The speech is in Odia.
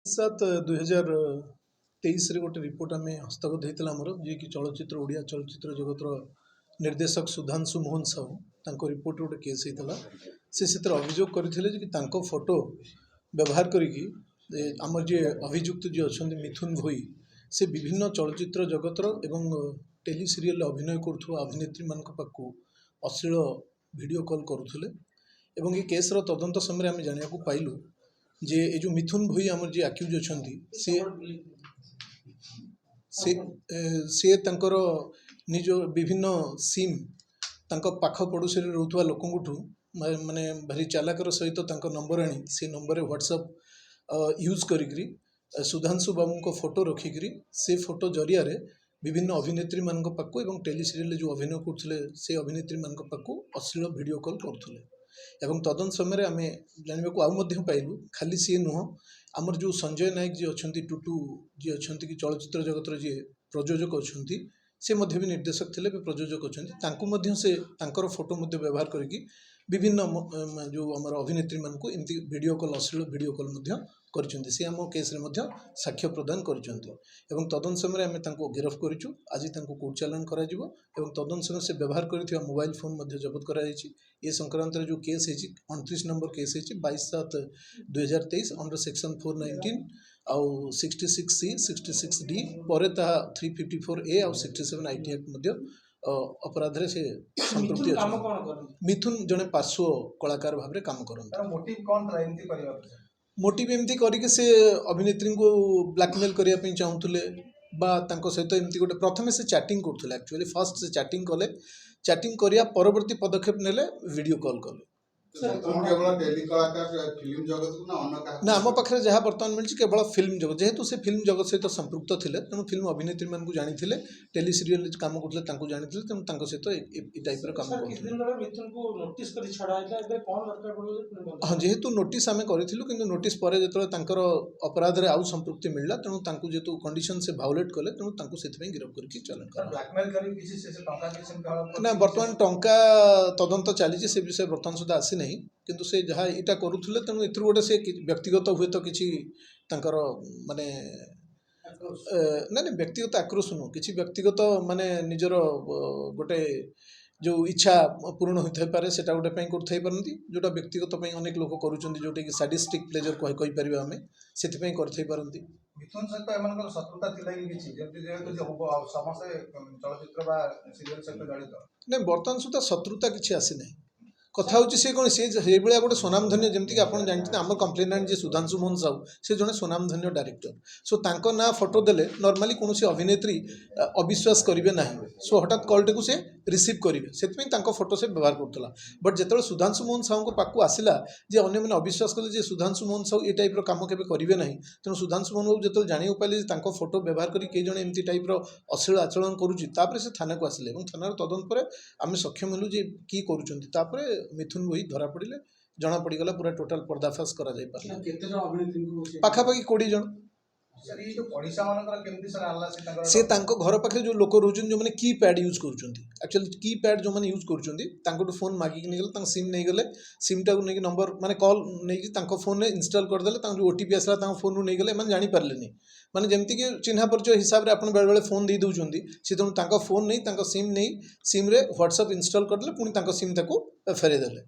7/2023ରେ ଗୋଟେ ରିପୋର୍ଟ ଆମେ ହସ୍ତଗତ ହେଇଥିଲା ଆମର, ଯିଏକି ଚଳଚ୍ଚିତ୍ର, ଓଡ଼ିଆ ଚଳଚ୍ଚିତ୍ର ଜଗତର ନିର୍ଦ୍ଦେଶକ ସୁଧାଂଶୁ ମୋହନ ସାହୁ, ତାଙ୍କ ରିପୋର୍ଟ ଗୋଟେ କେସ୍ ହେଇଥିଲା। ସେ ସେଥିରେ ଅଭିଯୋଗ କରିଥିଲେ ଯେ କି ତାଙ୍କ ଫଟୋ ବ୍ୟବହାର କରିକି ଆମର ଯିଏ ଅଭିଯୁକ୍ତ ଯିଏ ଅଛନ୍ତି ମିଥୁନ ଭୋଇ, ସେ ବିଭିନ୍ନ ଚଳଚ୍ଚିତ୍ର ଜଗତର ଏବଂ ଟେଲି ସିରିଏଲରେ ଅଭିନୟ କରୁଥିବା ଅଭିନେତ୍ରୀମାନଙ୍କ ପାଖକୁ ଅଶ୍ଳୀଳ ଭିଡ଼ିଓ କଲ୍ କରୁଥିଲେ। ଏବଂ ଏ କେସ୍ର ତଦନ୍ତ ସମୟରେ ଆମେ ଜାଣିବାକୁ ପାଇଲୁ ଯେ ଏ ଯେଉଁ ମିଥୁନ ଭୋଇ, ଆମର ଯିଏ ଆକ୍ୟୁଜ୍ ଅଛନ୍ତି, ସେ ତାଙ୍କର ନିଜ ବିଭିନ୍ନ ସିମ୍ ତାଙ୍କ ପାଖ ପଡ଼ୋଶୀରେ ରହୁଥିବା ଲୋକଙ୍କଠୁ ମାନେ ଭାରି ଚାଲାକର ସହିତ ତାଙ୍କ ନମ୍ବର ଆଣି, ସେ ନମ୍ବରରେ ହ୍ୱାଟ୍ସଆପ୍ ୟୁଜ୍ କରିକିରି, ସୁଧାଂଶୁ ବାବୁଙ୍କ ଫଟୋ ରଖିକିରି, ସେ ଫଟୋ ଜରିଆରେ ବିଭିନ୍ନ ଅଭିନେତ୍ରୀମାନଙ୍କ ପାଖକୁ ଏବଂ ଟେଲି ସିରିଏଲରେ ଯେଉଁ ଅଭିନୟ କରୁଥିଲେ, ସେ ଅଭିନେତ୍ରୀମାନଙ୍କ ପାଖକୁ ଅଶ୍ଳୀଳ ଭିଡ଼ିଓ କଲ୍ କରୁଥିଲେ। ଏବଂ ତଦନ୍ତ ସମୟରେ ଆମେ ଜାଣିବାକୁ ଆଉ ମଧ୍ୟ ପାଇଲୁ, ଖାଲି ସିଏ ନୁହଁ, ଆମର ଯେଉଁ ସଞ୍ଜୟ ନାୟକ ଯିଏ ଅଛନ୍ତି, ଟୁଟୁ ଯିଏ ଅଛନ୍ତି କି ଚଳଚ୍ଚିତ୍ର ଜଗତର ଯିଏ ପ୍ରଯୋଜକ ଅଛନ୍ତି, ସେ ମଧ୍ୟ ବି ନିର୍ଦ୍ଦେଶକ ଥିଲେ, ଏବେ ପ୍ରଯୋଜକ ଅଛନ୍ତି, ତାଙ୍କୁ ମଧ୍ୟ ସେ ତାଙ୍କର ଫଟୋ ମଧ୍ୟ ବ୍ୟବହାର କରିକି ବିଭିନ୍ନ ଯେଉଁ ଆମର ଅଭିନେତ୍ରୀମାନଙ୍କୁ ଏମିତି ଭିଡ଼ିଓ କଲ୍, ଅଶ୍ଳୀଳ ଭିଡ଼ିଓ କଲ୍ ମଧ୍ୟ କରିଛନ୍ତି। ସେ ଆମ କେସ୍ରେ ମଧ୍ୟ ସାକ୍ଷ୍ୟ ପ୍ରଦାନ କରିଛନ୍ତି ଏବଂ ତଦନ୍ତ ସମୟରେ ଆମେ ତାଙ୍କୁ ଗିରଫ କରିଛୁ। ଆଜି ତାଙ୍କୁ କୋର୍ଟ ଚାଲାଣ କରାଯିବ ଏବଂ ତଦନ୍ତ ସମୟରେ ସେ ବ୍ୟବହାର କରିଥିବା ମୋବାଇଲ ଫୋନ୍ ମଧ୍ୟ ଜବତ କରାଯାଇଛି। ଏ ସଂକ୍ରାନ୍ତରେ ଯେଉଁ କେସ୍ ହେଇଛି, 29 ନମ୍ବର କେସ୍ ହେଇଛି, 22/7/2023, ଅଣ୍ଡର ସେକ୍ସନ୍ 419 ଆଉ 66C, 66D, ପରେ ତାହା 354A ଆଉ 67 IT act ମଧ୍ୟ ଅପରାଧରେ ସେ ସମ୍ପୃକ୍ତି ମିଥୁନ କାମ ଅଛନ୍ତି। କଣ କରନ୍ତି? ମିଥୁନ ଜଣେ ପାର୍ଶ୍ୱ କଳାକାର ଭାବରେ କାମ କରନ୍ତି। ତାର ମୋଟିଭ କ'ଣ ଥିଲା ଏମିତି କରିବାକୁ? ମୋଟିଭ ଏମିତି କରିକି ସେ ଅଭିନେତ୍ରୀଙ୍କୁ ବ୍ଲାକମେଲ୍ କରିବା ପାଇଁ ଚାହୁଁଥିଲେ ବା ତାଙ୍କ ସହିତ ଏମିତି ଗୋଟେ, ପ୍ରଥମେ ସେ ଚାଟିଂ କରୁଥିଲେ। ଆକ୍ଚୁଆଲି ଫାର୍ଷ୍ଟ ସେ ଚାଟିଂ କଲେ। ଚାଟିଂ କରିବା ପରବର୍ତ୍ତୀ ପଦକ୍ଷେପ ନେଲେ, ଭିଡ଼ିଓ କଲ୍ କଲେ। ମିଥୁନ କେବଳ ଟେଲି କଳାକାର, ଫିଲ୍ମ ଜଗତକୁ ନା ଅନ୍ୟ କାହାକୁ? ନା, ଆମ ପାଖରେ ଯାହା ବର୍ତ୍ତମାନ ମିଳିଛି, କେବଳ ଫିଲ୍ମ ଜଗତ। ଯେହେତୁ ସେ ଫିଲ୍ମ ଜଗତ ସହିତ ସମ୍ପୃକ୍ତ ଥିଲେ, ତେଣୁ ଫିଲ୍ମ ଅଭିନେତ୍ରୀମାନଙ୍କୁ ଜାଣିଥିଲେ, ଟେଲି ସିରିଏଲରେ କାମ କରୁଥିଲେ ତାଙ୍କୁ ଜାଣିଥିଲେ, ତେଣୁ ତାଙ୍କ ସହିତ ଏ ଟାଇପ୍ର କାମ ସାର୍, କିଛି କରୁଥିଲେ। ଦିନ ତଳେ ମିଥୁନକୁ ନୋଟିସ୍ କରି ଛଡା ହେଇଥିଲା। ଏବେ କଣ ଦରକାର ପଡ଼ିଲା ଯେ ପୁଣି ବନ୍ଦ? ହଁ, ଯେହେତୁ ନୋଟିସ୍ ଆମେ କରିଥିଲୁ, କିନ୍ତୁ ନୋଟିସ୍ ପରେ ଯେତେବେଳେ ତାଙ୍କର ଅପରାଧରେ ଆଉ ସମ୍ପୃକ୍ତି ମିଳିଲା, ତେଣୁ ତାଙ୍କୁ ଯେହେତୁ କଣ୍ଡିସନ୍ ସେ ଭାଓଲେଟ୍ କଲେ, ତେଣୁ ତାଙ୍କୁ ସେଥିପାଇଁ ଗିରଫ କରିକି ଚାଲାଣ ସାର୍, କରାଗଲା। ବ୍ଲାକମେଲ କରିକି କିଛି ସେ ସେ ଟଙ୍କା କିଛି ସେମିତି ହଡପ ନା, ବର୍ତ୍ତମାନ ଟଙ୍କା ତଦନ୍ତ ଚାଲିଛି, ସେ ବିଷୟ ବର୍ତ୍ତମାନ ସୁଦ୍ଧା ଆସିନାହିଁ। କିନ୍ତୁ ସେ ଯାହା ଏଇଟା କରୁଥିଲେ, ତେଣୁ ଏଥିରୁ ଗୋଟେ ସେ ବ୍ୟକ୍ତିଗତ ହୁଏତ କିଛି ତାଙ୍କର ମାନେ ନାଇଁ ନାଇଁ, ବ୍ୟକ୍ତିଗତ ଆକ୍ରୋଶ ନୁହଁ, କିଛି ବ୍ୟକ୍ତିଗତ ମାନେ ନିଜର ଗୋଟେ ଯେଉଁ ଇଚ୍ଛା ପୂରଣ ହୋଇଥାଇପାରେ, ସେଟା ଗୋଟେ ପାଇଁ କରୁଥାଇ ପାରନ୍ତି, ଯେଉଁଟା ବ୍ୟକ୍ତିଗତ ପାଇଁ ଅନେକ ଲୋକ କରୁଛନ୍ତି, ଯେଉଁଟାକି ସାଡିଷ୍ଟିକ୍ ପ୍ଲେଜର କହିପାରିବା ଆମେ, ସେଥିପାଇଁ କରିଥାଇ ପାରନ୍ତି। ମିଥୁନ ସହିତ ଏମାନଙ୍କର ଶତ୍ରୁତା ଥିଲା କି କିଛି, ଯେମିତି ଯେହେତୁ ଯେ ସମସ୍ତେ ଚଳଚ୍ଚିତ୍ର ବା ସିରିଏଲ ସହିତ ଜଡ଼ିତ? ନାଇଁ, ବର୍ତ୍ତମାନ ସୁଦ୍ଧା ଶତ୍ରୁତା କିଛି ଆସିନାହିଁ। କଥା ହେଉଛି ସେ କ'ଣ, ସେ ସେଇଭଳିଆ ଗୋଟେ ସ୍ୱନାମଧନ୍ୟ, ଯେମିତିକି ଆପଣ ଜାଣିଛନ୍ତି, ଆମ କମ୍ପ୍ଲେନାଣ୍ଟ ଯିଏ ସୁଧାଂଶୁ ମୋହନ ସାହୁ, ସେ ଜଣେ ସ୍ୱନାମଧନ୍ୟ ଡାଇରେକ୍ଟର। ସୋ ତାଙ୍କ ନାଁ ଫଟୋ ଦେଲେ ନର୍ମାଲି କୌଣସି ଅଭିନେତ୍ରୀ ଅବିଶ୍ୱାସ କରିବେ ନାହିଁ। ସୋ ହଠାତ୍ କଲ୍ଟିକୁ ସେ ରିସିଭ୍ କରିବେ, ସେଥିପାଇଁ ତାଙ୍କ ଫଟୋ ସେ ବ୍ୟବହାର କରୁଥିଲା। ବଟ୍ ଯେତେବେଳେ ସୁଧାଂଶୁ ମୋହନ ସାହୁଙ୍କ ପାଖକୁ ଆସିଲା ଯେ ଅନ୍ୟମାନେ ଅବିଶ୍ୱାସ କଲେ ଯେ ସୁଧାଂଶୁ ମୋହନ ସାହୁ ଏ ଟାଇପ୍ର କାମ କେବେ କରିବେ ନାହିଁ, ତେଣୁ ସୁଧାଂଶୁ ମୋହନ ବାବୁ ଯେତେବେଳେ ଜାଣିବାକୁ ପାଇଲେ ଯେ ତାଙ୍କ ଫଟୋ ବ୍ୟବହାର କରି କେହି ଜଣେ ଏମିତି ଟାଇପ୍ର ଅଶ୍ଳୀଳ ଆଚରଣ କରୁଛି, ତାପରେ ସେ ଥାନାକୁ ଆସିଲେ ଏବଂ ଥାନାର ତଦନ୍ତ ପରେ ଆମେ ସକ୍ଷମ ହେଲୁ ଯେ କିଏ କରୁଛନ୍ତି। ତାପରେ ମିଥୁନ ଭୋଇ ଧରା ପଡ଼ିଲେ, ଜଣା ପଡ଼ିଗଲା, ପୁରା ଟୋଟାଲ ପର୍ଦ୍ଦାଫାଶ କରାଯାଇ ପାରିଲା। କେତେ ଜଣ ଅଭିନେତ୍ରୀଙ୍କୁ ସେ ପାଖାପାଖି 20 ଜଣ। ସାର୍, ଏଇ ଯୋଉ ପଡ଼ିଶା ମାନଙ୍କର କେମିତି ସାର୍ ଆଣିଲା ସେ ତାଙ୍କର? ସେ ତାଙ୍କ ଘର ପାଖରେ ଯେଉଁ ଲୋକ ରହୁଛନ୍ତି, ଯେଉଁମାନେ କି ପ୍ୟାଡ୍ ୟୁଜ୍ କରୁଛନ୍ତି, ଆକ୍ଚୁଆଲି କି ପ୍ୟାଡ୍ ଯେଉଁମାନେ ୟୁଜ୍ କରୁଛନ୍ତି, ତାଙ୍କଠୁ ଫୋନ୍ ମାଗିକି ନେଇଗଲେ, ତାଙ୍କ ସିମ୍ ନେଇଗଲେ। ସିମ୍ଟାକୁ ନେଇକି ନମ୍ବର ମାନେ କଲ୍ ନେଇକି ତାଙ୍କ ଫୋନ୍ରେ ଇନଷ୍ଟଲ୍ କରିଦେଲେ। ତାଙ୍କ ଯେଉଁ ଓଟିପି ଆସିଲା, ତାଙ୍କ ଫୋନ୍ରୁ ନେଇଗଲେ। ଏମାନେ ଜାଣିପାରିଲେନି। ମାନେ ଯେମିତିକି ଚିହ୍ନା ପରିଚୟ ହିସାବରେ ଆପଣ ବେଳେବେଳେ ଫୋନ୍ ଦେଇ ଦେଉଛନ୍ତି, ସେ ତେଣୁ ତାଙ୍କ ଫୋନ୍ ନେଇ, ତାଙ୍କ ସିମ୍ ନେଇ, ସିମ୍ରେ ହ୍ୱାଟ୍ସଆପ୍ ଇନଷ୍ଟଲ୍ କରିଦେଲେ, ପୁଣି ତାଙ୍କ ସିମ୍ ତାକୁ ଫେରାଇ ଦେଲେ।